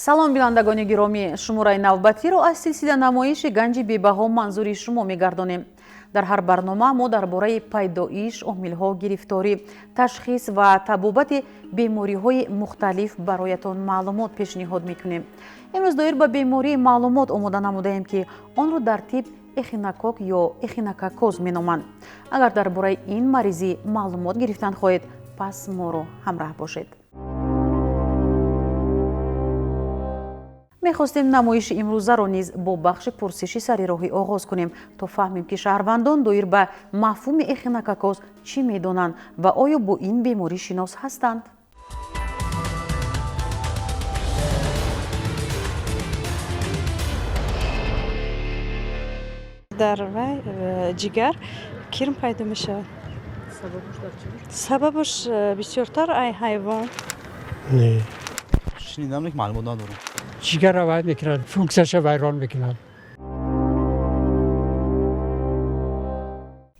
Салом, бинандагони гиромӣ. Шумораи навбатиро аз силсила намоиши Ганҷи бебаҳо манзури шумо мегардонем. Дар ҳар барнома мо дар бораи пайдоиш, омилҳо, гирифторӣ, ташхис ва табобати бемориҳои мухталиф бароятон маълумот пешниҳод мекунем. Имрӯз доир ба бемории маълумот омода намудаем, ки онро дар тиб эхинококк ё эхинококкоз меноманд. Агар дар бораи ин маризӣ маълумот гирифтан хоҳед, пас моро ҳамраҳ бошед. Мехостем намоиши имрӯзаро низ бо бахши пурсиши сари роҳӣ оғоз кунем, то фаҳмем, ки шаҳрвандон доир ба мафҳуми эхинококкоз чӣ медонанд ва оё бо ин беморӣ шинос ҳастанд. Дар вай ҷигар кирм пайдо мешавад. Сабабаш бисёртар ай ҳайвон. Не. Шунидам, лекин маълумот надорам. Ҷигарро вай мекунад, функсияша вайрон мекунад.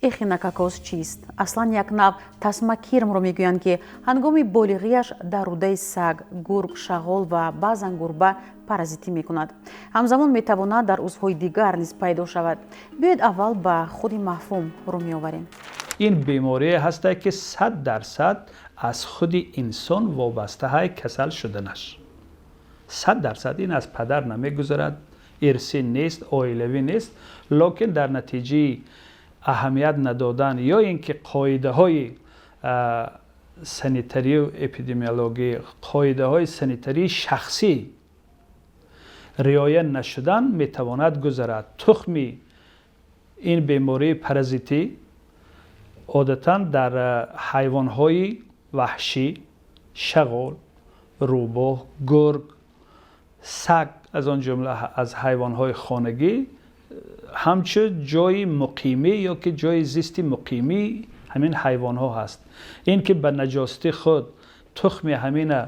Эхинококкоз чист? Аслан як нав тасмакирмро мегӯянд, ки ҳангоми болиғияш дар рӯдаи саг, гург, шағол ва баъзан гурба паразитӣ мекунад. Ҳамзамон метавонад дар узвҳои дигар низ пайдо шавад. Биёед, аввал ба худи мафҳум рӯ меоварем. Ин беморие ҳастае, ки 100% аз худи инсон вобастаҳай касал шуданаш. 100% ин аз падар намегузарад, ирсӣ нест, оилавӣ нест, лекин дар натиҷаи аҳамият надодан ё ин ки қоидаҳои санитарию эпидемиологӣ, қоидаҳои санитарии шахсӣ риоя нашудан метавонад гузарад. Тухми ин бемории паразитӣ одатан дар ҳайвонҳои ваҳшӣ, шағол, рӯбоҳ, гург, саг, аз он ҷумла аз ҳайвонҳои хонагӣ, ҳамчун ҷои муқимӣ ё ки ҷои зисти муқимӣ ҳамин ҳайвонҳо ҳаст. Ин ки ба наҷосати худ тухми ҳамина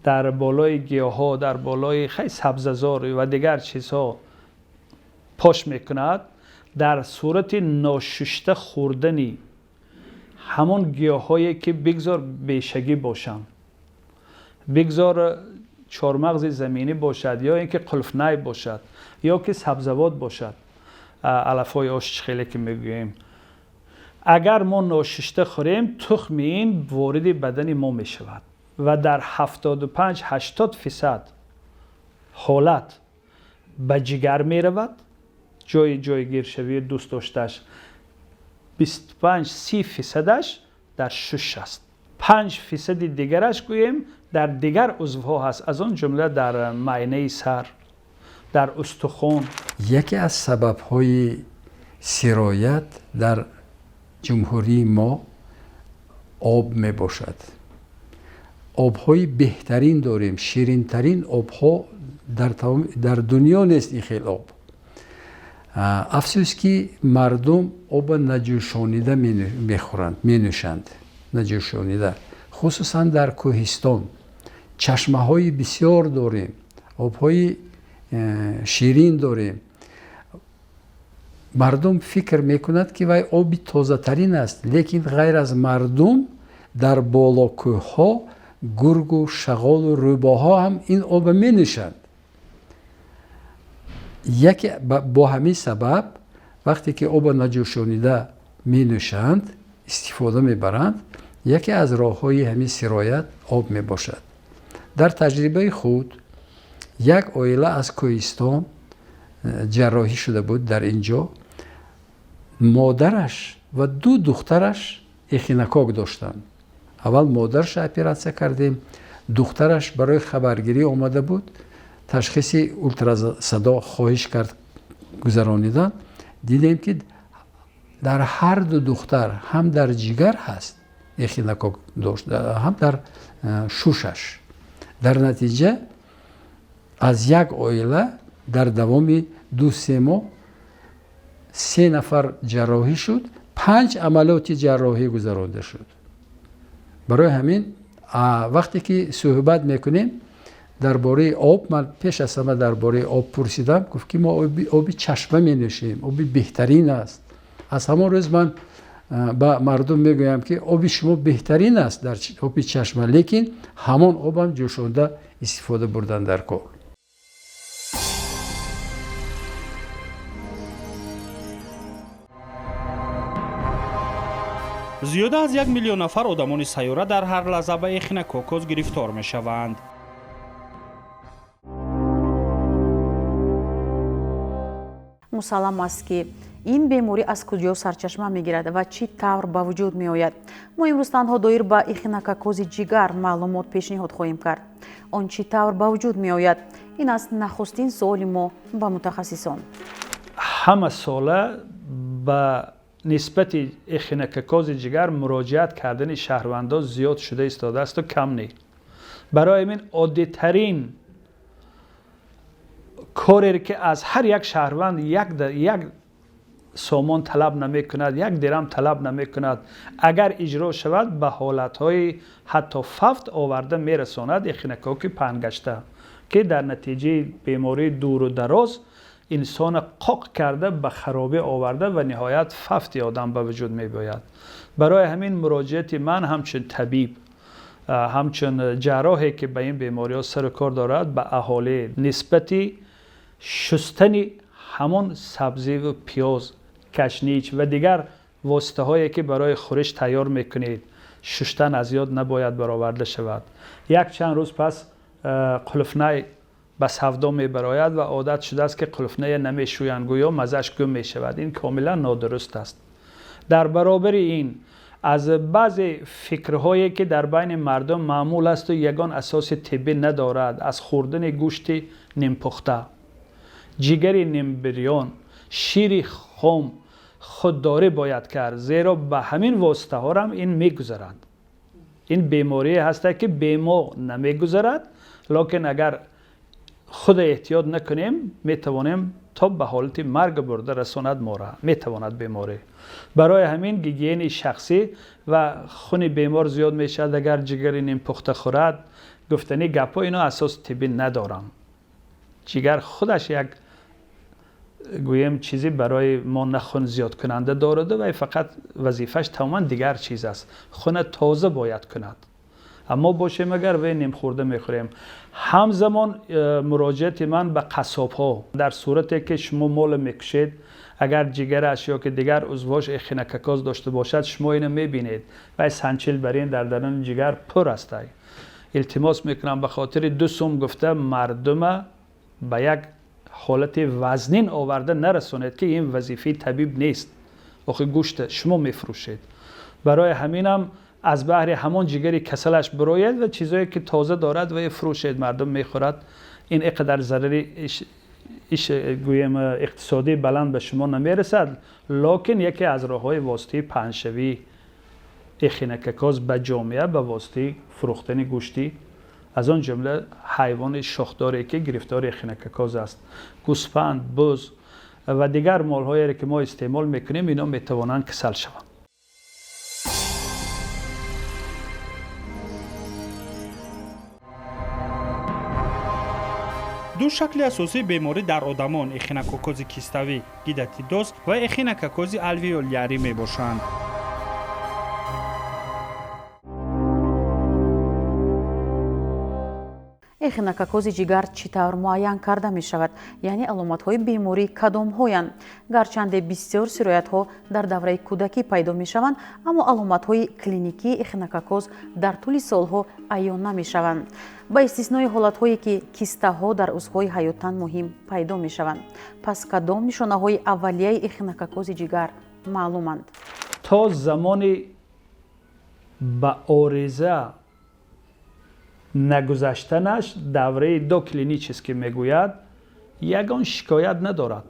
дар болои гиёҳҳо, дар болои хай сабзазор ва дигар чизҳо пош мекунад, дар сурати ношушта хӯрдани ҳамон гиёҳҳое ки бигзор бешагӣ бошанд, бигзор чормағзи заминӣ бошад ё ин ки қулфнай бошад ё ки сабзавот бошад, алафҳои ош хеле ки мегӯем, агар мо ношушта хӯрем, тухми ин вориди бадани мо мешавад ва дар 75-80% ҳолат ба ҷигар меравад, ҷои ҷойгиршавии дӯст дошташ 25-30%-аш дар шуш аст, 5%-и дигараш гӯем дар дигар узвҳо ҳаст, аз он ҷумла дар майнаи сар, дар устухон. Яке аз сабабҳои сироят дар ҷумҳурии мо об мебошад. Обҳои беҳтарин дорем, ширинтарин обҳо дар дунё нест ин хел об. Афсӯс, ки мардум оба наҷӯшонида мехӯранд, менӯшанд, наҷӯшонида, хусусан дар кӯҳистон. Чашмаҳои бисёр дорем, обҳои ширин дорем. Мардум фикр мекунад, ки вай оби тозатарин аст, лекин ғайр аз мардум дар болокӯҳҳо гургу шағолу рӯбоҳҳо ҳам ин оба менӯшанд. Яке бо ҳамин сабаб, вақте ки оба наҷӯшонида менӯшанд, истифода мебаранд, яке аз роҳҳои ҳамин сироят об мебошад. Дар таҷрибаи худ як оила аз кӯҳистон ҷарроҳӣ шуда буд дар ин ҷо. Модараш ва ду духтараш эхинокок доштанд. Аввал модараша оператсия кардем, духтараш барои хабаргирӣ омада буд, ташхиси ултрасадо хоҳиш кард гузаронидан. Дидем, ки дар ҳар ду духтар ҳам дар ҷигар ҳаст эхинокок дошт, ҳам дар шушаш. Дар натиҷа аз як оила дар давоми 2-3 моҳ се нафар ҷарроҳӣ шуд, панҷ амалиёти ҷарроҳӣ гузаронда шуд. Барои ҳамин вақте ки суҳбат мекунем дар бораи об, ман пеш аз ҳама дар бораи об пурсидам, гуфт, ки мо оби чашма менӯшем, оби беҳтарин аст. Аз ҳамон рӯз ман ба мардум мегӯям, ки оби шумо беҳтарин аст дар оби чашма, лекин ҳамон обам ҷӯшонда. Истифода бурдан дар кор. Зиёда аз 1 миллион нафар одамони сайёра дар ҳар лаҳза ба эхинококкоз гирифтор мешаванд. Мусаллам аст, ки ин беморӣ аз куҷо сарчашма мегирад ва чӣ тавр ба вуҷуд меояд. Мо имрӯз танҳо доир ба эхинококкози ҷигар маълумот пешниҳод хоҳем кард. Он чӣ тавр ба вуҷуд меояд? Ин аст нахустин суоли мо ба мутахассисон. Ҳама сола ба нисбати эхинококкози ҷигар муроҷиат кардани шаҳрвандон зиёд шуда истодаасту кам не. Барои ҳамин оддитарин кореро, ки аз ҳар як шаҳрванд як сомон талаб намекунад, 1 дирам талаб намекунад, агар иҷро шавад, ба ҳолатҳои ҳатто фавт оварда мерасонад. Эхинококки паҳнгашта, ки дар натиҷаи бемории дуру дароз инсона қоқ карда, ба харобӣ оварда ва ниҳоят фавти одам ба вуҷуд мебиёяд. Барои ҳамин муроҷиати ман ҳамчун табиб, ҳамчун ҷарроҳе, ки ба ин бемориҳо сару кор дорад, ба аҳолӣ нисбати шустани ҳамон сабзиву пиёз, кашнич ва дигар воситаҳое, ки барои хӯриш тайёр мекунед, шуштан аз ёд набояд бароварда шавад. Як чанд рӯз пас қулфнай ба савдо мебарояд ва одат шудааст, ки қулфная намешӯянд, гӯё маззаш гум мешавад. Ин комилан нодуруст аст. Дар баробари ин, аз баъзе фикрҳое, ки дар байни мардум маъмул асту ягон асоси тиббӣ надорад, аз хӯрдани гӯшти нимпухта, ҷигари нимбирён, шири хом худдорӣ бояд кард, зеро ба ҳамин воситаҳорам ин мегузаранд. Ин беморие ҳаста, ки бемо намегузарад, лекин агар худа эҳтиёт накунем, метавонем то ба ҳолати марг бурда расонад мора метавонад беморӣ. Барои ҳамин гигиенаи шахсӣ ва хуни бемор зиёд мешавад, агар ҷигари нимпухта хӯрад, гуфтани гапҳо, ино асоси тиббӣ надоранд. Ҷигар худаш як, гӯем, чизе барои мо на хун зиёдкунанда дораду ва фақат вазифааш тамоман дигар чиз аст, хуна тоза бояд кунад. Аммо бошем, агар вай нимхӯрда мехӯрем. Ҳамзамон муроҷиати ман ба қассобҳо: дар сурате ки шумо моло мекушед, агар ҷигараш ё ки дигар узвҳош эхинококкоз дошта бошад, шумо ино мебинед, вай санчил бар ин дар даруни ҷигар пур астай. Илтимос мекунам, ба хотири 2 сум гуфта мардума ба як ҳолати вазнин оварда нарасонед, ки ин вазифаи табиб нест. Охи гӯшта шумо мефурӯшед. Барои ҳаминам аз баҳри ҳамон ҷигари касалаш бирояд ва чизое ки тоза дорад ва фурӯшед, мардум мехӯрад. Ин иқадар зарари, гӯем, иқтисодӣ баланд ба шумо намерасад, лекин яке аз роҳҳои воситаи паҳншавии эхинококкоз ба ҷомеа ба воситаи фурӯхтани гӯштӣ, аз он ҷумла ҳайвони шохдоре, ки гирифтори эхинококкоз аст, гӯспанд, буз ва дигар молҳоере, ки мо истеъмол мекунем, ино метавонанд касал шаванд. Ду шакли асосии беморӣ дар одамон эхинококкози киставӣ, гидатидоз ва эхинококкози алвеолярӣ мебошанд. Эхинококкози ҷигар чӣ тавр муайян карда мешавад, яъне аломатҳои беморӣ кадомҳоянд? Гарчанде бисёр сироятҳо дар давраи кӯдакӣ пайдо мешаванд, аммо аломатҳои клиникии эхинококкоз дар тӯли солҳо аён намешаванд, ба истиснои ҳолатҳое, ки кистаҳо дар узвҳои ҳаётан муҳим пайдо мешаванд. Пас кадом нишонаҳои аввалияи эхинококкози ҷигар маълуманд? То замони ба ориза нагузаштанаш, давраи доклинический мегӯяд, ягон шикоят надорад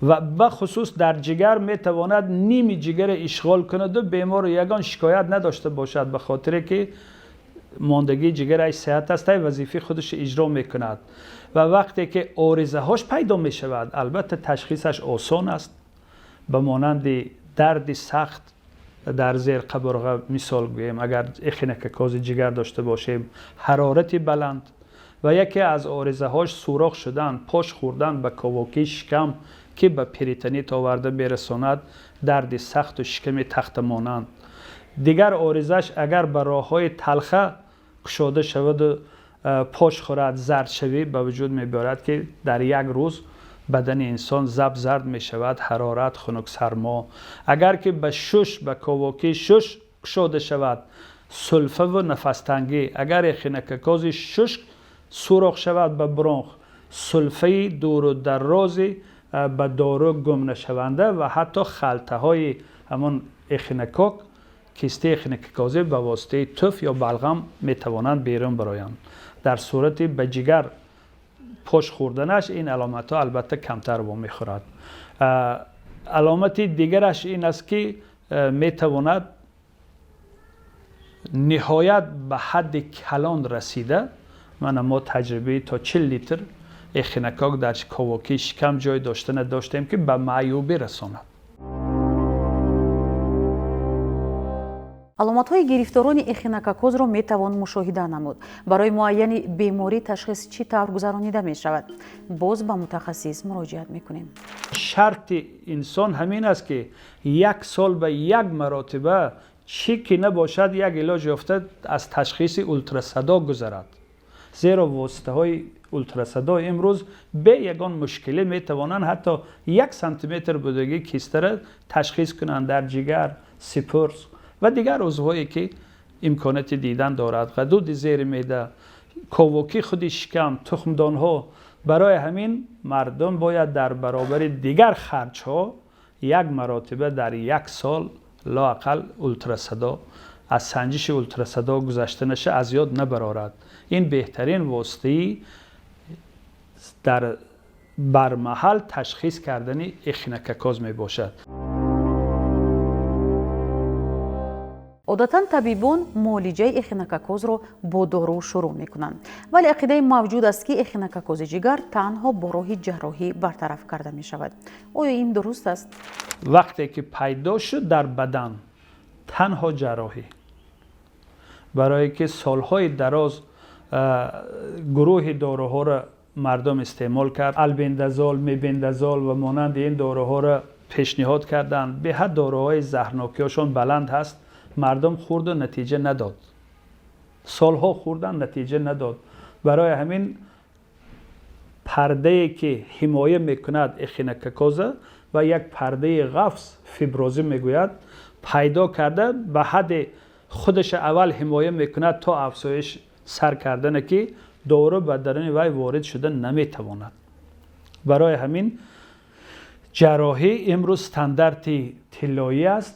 ва бахусус дар ҷигар метавонад ними ҷигаре ишғол кунаду бемор ягон шикоят надошта бошад, ба хотире ки мондагии ҷигараш сеҳат аст, вазифаи худаш иҷро мекунад. Ва вақте ки оризаҳош пайдо мешавад, албатта, ташхисаш осон аст, ба монанди дарди сахт дар зер қабурға, мисол гӯем, агар эхинококкози ҷигар дошта бошем, ҳарорати баланд ва яке аз оризаҳош сӯрох шудан, пош хӯрдан ба ковокии шикам, ки ба перитонит оварда мерасонад, дарди сахту шиками тахтамонанд. Дигар оризаш, агар ба роҳҳои талха кушода шаваду пош хӯрад, зардшавӣ ба вуҷуд мебиёрад, ки дар як рӯз бадани инсон заб зард мешавад, ҳарорат, хунуксармо. Агар ки ба шуш, ба ковокии шуш кушода шавад, сулфаву нафастангӣ. Агар эхинококкози шуш сурох шавад ба бронх, сулфаи дуру дарози ба дору гум нашаванда ва ҳатто халтаҳои ҳамон эхинококк, кистаи эхинококкозӣ ба воситаи туф ё балғам метавонанд берун бароянд. Дар сурати ба ҷигар пош хӯрданаш ин аломатҳо албатта камтар вомехӯрад. Аломати дигараш ин аст, ки метавонад ниҳоят ба ҳадди калон расида, мана мо таҷрибаи то 40 литр эхинококк дар ковокии шикам ҷой доштана доштем, ки ба маъюбӣ расонад. Аломатҳои гирифторони эхинококкозро метавон мушоҳида намуд. Барои муайяни беморӣ ташхис чӣ тавр гузаронида мешавад? Боз ба мутахассис муроҷиат мекунем. Шарти инсон ҳамин аст, ки як сол ба як маротиба, чӣ ки набошад, як илоҷ ёфта аз ташхиси ултрасадо гузарад, зеро воситаҳои ултрасадо имрӯз бе ягон мушкилӣ метавонанд ҳатто 1 сантиметр будагии кистара ташхис кунанд дар ҷигар, сипурс ва дигар узвҳое, ки имконияти дидан дорад, ғадуди зери меъда, ковокии худи шикам, тухмдонҳо. Барои ҳамин мардум бояд дар баробари дигар харҷҳо як маротиба дар як сол лоақал ултрасадо, аз санҷиши ултрасадо гузаштанаша аз ёд набарорад. Ин беҳтарин воситаи дар бармаҳал ташхис кардани эхинококкоз мебошад. Одатан табибон муолиҷаи эхинококкозро бо дору шурӯъ мекунанд, вале ақидаи мавҷуд аст, ки эхинококкози ҷигар танҳо бо роҳи ҷарроҳӣ бартараф карда мешавад. Оё ин дуруст аст? Вақте ки пайдо шуд дар бадан, танҳо ҷарроҳӣ, барое ки солҳои дароз гурӯҳи доруҳоро мардум истеъмол кард, албендазол, мебендазол ва монанди ин доруҳоро пешниҳод карданд. Беҳад доруҳои заҳрнокиҳошон баланд ҳаст, мардум хӯрду натиҷа надод. Солҳо хӯрдан, натиҷа надод. Барои ҳамин пардае, ки ҳимоя мекунад эхинококкоза ва як пардаи ғафз, фиброзӣ мегӯяд, пайдо карда ба ҳадди худаша аввал ҳимоя мекунад то афзоиш сар кардане, ки дору ба даруни вай ворид шуда наметавонад. Барои ҳамин ҷарроҳӣ имрӯз стандарти тиллоӣ аст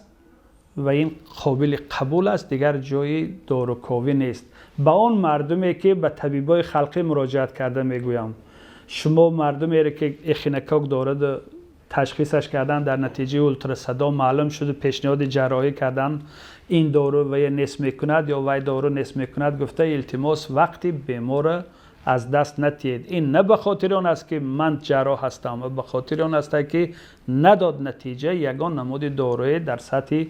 ва ин қобили қабул аст, дигар ҷои доруковӣ нест. Ба он мардуме, ки ба табибои халқӣ муроҷиат карда мегӯям, шумо мардумере, ки эхинококк дорад, ташхисаш кардан, дар натиҷаи ултрасадо маълум шуд, пешниҳоди ҷарроҳӣ кардан, ин дору вая нест мекунад ё вай дору нест мекунад гуфта, илтимос, вақти беморро аз даст натиҳед. Ин на ба хотири он аст, ки ман ҷарроҳ ҳастам, ва ба хотири он аст, ки надод натиҷа ягон намуди доруе дар сатҳи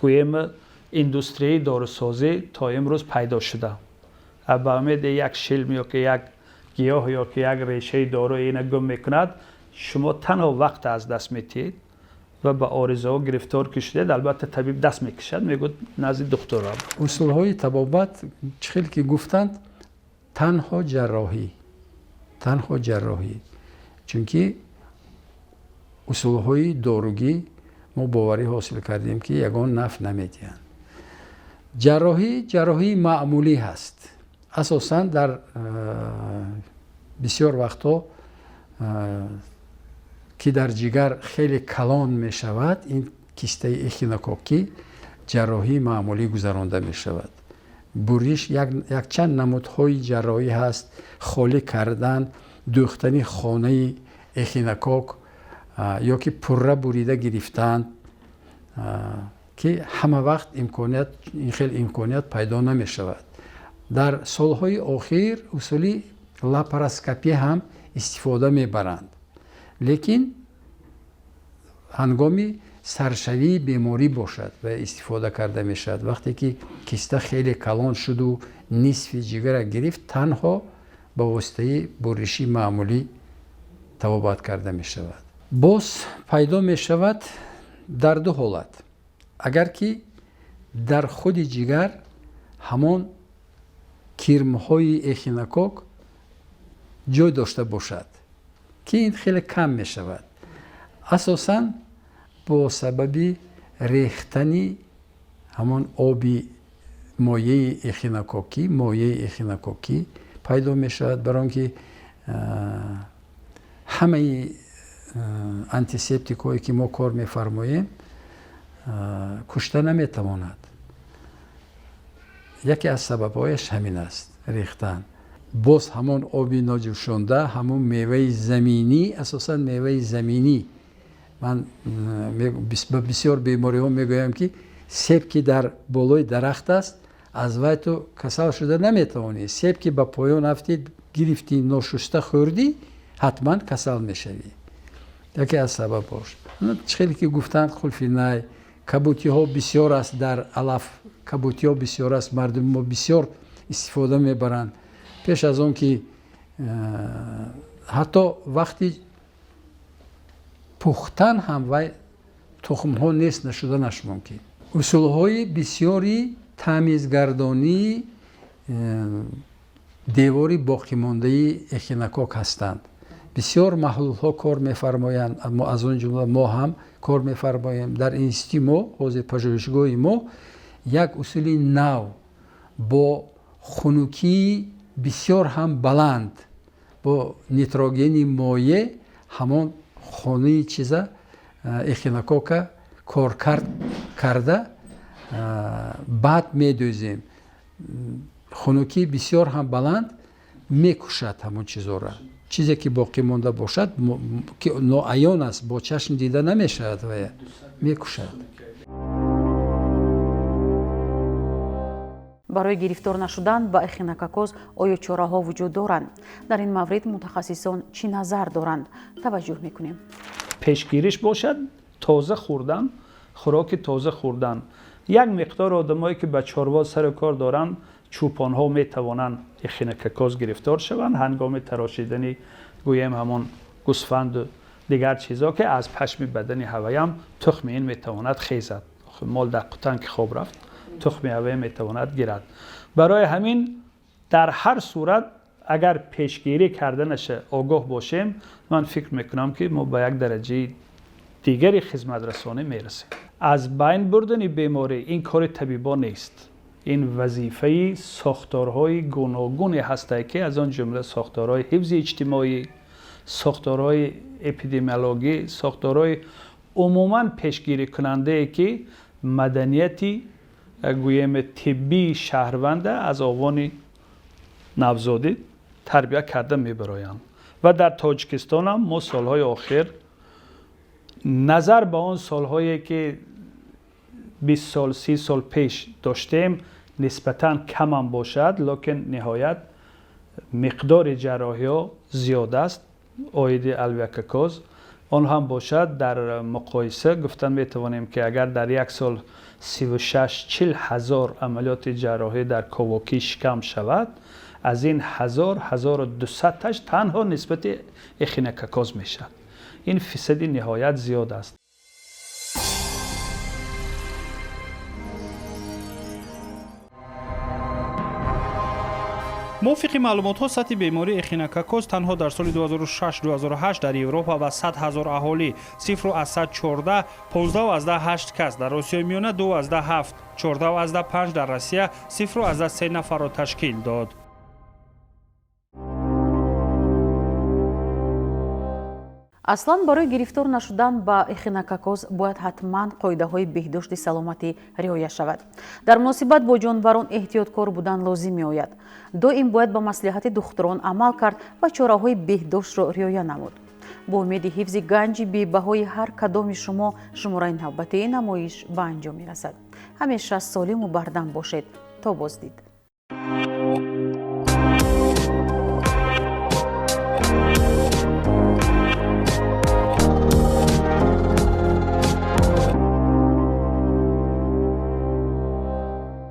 гӯем индустрияи дорусозӣ то имрӯз пайдо шуда. Ба умеди як шилм ё ки як гиёҳ ё ки як решаи дору ина гум мекунад, шумо танҳо вақт аз даст метиҳед ва ба оризаҳо гирифтор ки шудед, албатта табиб даст мекашад, мегӯяд назди духтур рав. Усулҳои табобат, чӣ хел ки гуфтанд, танҳо ҷарроҳӣ, танҳо ҷарроҳӣ, чунки усулҳои доругӣ мо боварӣ ҳосил кардем, ки ягон наф намедиҳанд. Ҷарроҳӣ ҷарроҳии маъмулӣ ҳаст. Асосан дар бисёр вақтҳо, ки дар ҷигар хеле калон мешавад, ин кистаи эхинококкӣ, ҷарроҳии маъмулӣ гузаронда мешавад. Буриш, якчанд намудҳои ҷарроҳӣ ҳаст: холӣ кардан, дӯхтани хонаи эхинокок ё ки пурра бурида гирифтан, ки ҳама вақт имконият, ин хел имконият пайдо намешавад. Дар солҳои охир усули лапароскопия ҳам истифода мебаранд, лекин ҳангоми саршавии беморӣ бошад ва истифода карда мешавад. Вақте ки киста хеле калон шуду нисфи ҷигара гирифт, танҳо ба воситаи буриши маъмулӣ табобат карда мешавад. Боз пайдо мешавад дар ду ҳолат: агар ки дар худи ҷигар ҳамон Кирмҳои эхинококк ҷой дошта бошад, ки ин хеле кам мешавад. Асосан бо сабаби рехтани ҳамон оби моеи эхинококкӣ, моеи эхинококкӣ пайдо мешавад, барои он ки ҳамаи антисептикҳое ки мо кор мефармоем, кушта наметавонад. Яке аз сабабҳояш ҳамин аст, рехтан. Боз ҳамон оби ноҷӯшонда, ҳамон меваи заминӣ, асосан меваи заминӣ. Ман ба бисёр бемориҳо мегӯям, ки себ ки дар болои дарахт аст, аз вай ту касал шуда наметавонӣ. Себ ки ба поён афтид, гирифтӣ, ношуста хӯрдӣ, ҳатман касал мешавӣ. Яке аз сабабҳош. Чӣ хеле ки гуфтанд, хулфинай, кабутиҳо бисёр аст дар алаф, кабутиҳо бисёр аст, мардуми мо бисёр истифода мебаранд. Пеш аз он ки ҳатто вақти пухтан ҳам вай тухмҳо нест нашуданаш мумкин. Усулҳои бисёри тамизгардонии девори боқимондаи эхинококк ҳастанд. Бисёр маҳлулҳо кор мефармоянд, аммо аз он ҷумла мо ҳам кор мефармоем. Дар институти мо, ҳозир пажӯҳишгоҳи мо, як усули нав бо хунукии бисёр ҳам баланд, бо нитрогени моеъ ҳамон хонаи чиза эхинококка коркард карда баъд медӯзем. Хунукии бисёр ҳам баланд мекушад ҳамон чизоро. Чизе ки боқӣ монда бошад, ки ноаён аст, бо чашм дида намешавад, вая мекушад. Барои гирифтор нашудан ба эхинококкоз оё чораҳо вуҷуд доранд? Дар ин маврид мутахассисон чӣ назар доранд? Таваҷҷӯҳ мекунем. Пешгириш бошад тоза хӯрдан, хӯроки тоза хӯрдан. Як миқдор одамое ки ба чорво сару кор доранд, чӯпонҳо метавонанд эхинококкоз гирифтор шаванд ҳангоми тарошидани, гӯем, ҳамон гӯсфанду дигар чизҳо, ки аз пашми бадани ҳаваям тухми ин метавонад хезад. Мол дар қутан ки хоб рафт, тухми ҳавая метавонад гирад. Барои ҳамин дар ҳар сурат агар пешгирӣ карданаша огоҳ бошем, ман фикр мекунам, ки мо ба як дараҷаи дигари хизматрасонӣ мерасем. Аз байн бурдани беморӣ ин кори табибон нест, ин вазифаи сохторҳои гуногуне ҳастае, ки аз он ҷумла сохторҳои ҳифзи иҷтимоӣ, сохторҳои эпидемиологӣ, сохторҳои умуман пешгирикунандае, ки маданияти, гӯем, тиббии шаҳрванда аз овони навзодӣ тарбия карда мебароянд. Ва дар Тоҷикистонам мо солҳои охир назар ба он солҳое ки 20 сол, 30 сол пеш доштем, нисбатан камам бошад, лекин ниҳоят миқдори ҷарроҳиҳо зиёд аст оиди альвеококкоз. Он ҳам бошад, дар муқоиса гуфтан метавонем, ки агар дар як сол 36-40 ҳазор амалиёти ҷарроҳӣ дар ковокии шикам шавад, аз ин 1000, 1200-таш танҳо нисбати эхинококкоз мешавад. Ин фисади ниҳоят зиёд аст. Мувофиқи маълумотҳо, сатҳи бемории эхинококкоз танҳо дар соли 2006-2008 дар Европа ба 100 ҳазор аҳолӣ 0,14, 15,8 кас, дар Осиёи Миёна 2,7, 14,5, дар Россия 0,3 нафарро ташкил дод. Аслан барои гирифтор нашудан ба эхинококкоз бояд ҳатман қоидаҳои беҳдошти саломатӣ риоя шавад. Дар муносибат бо ҷонварон эҳтиёткор будан лозим меояд. Доим бояд ба маслиҳати духтурон амал кард ва чораҳои беҳдоштро риоя намуд. Бо умеди ҳифзи ганҷи бебаҳои ҳар кадоми шумо, шумораи навбатии намоиш ба анҷом мерасад. Ҳамеша солиму бардам бошед. То боздид.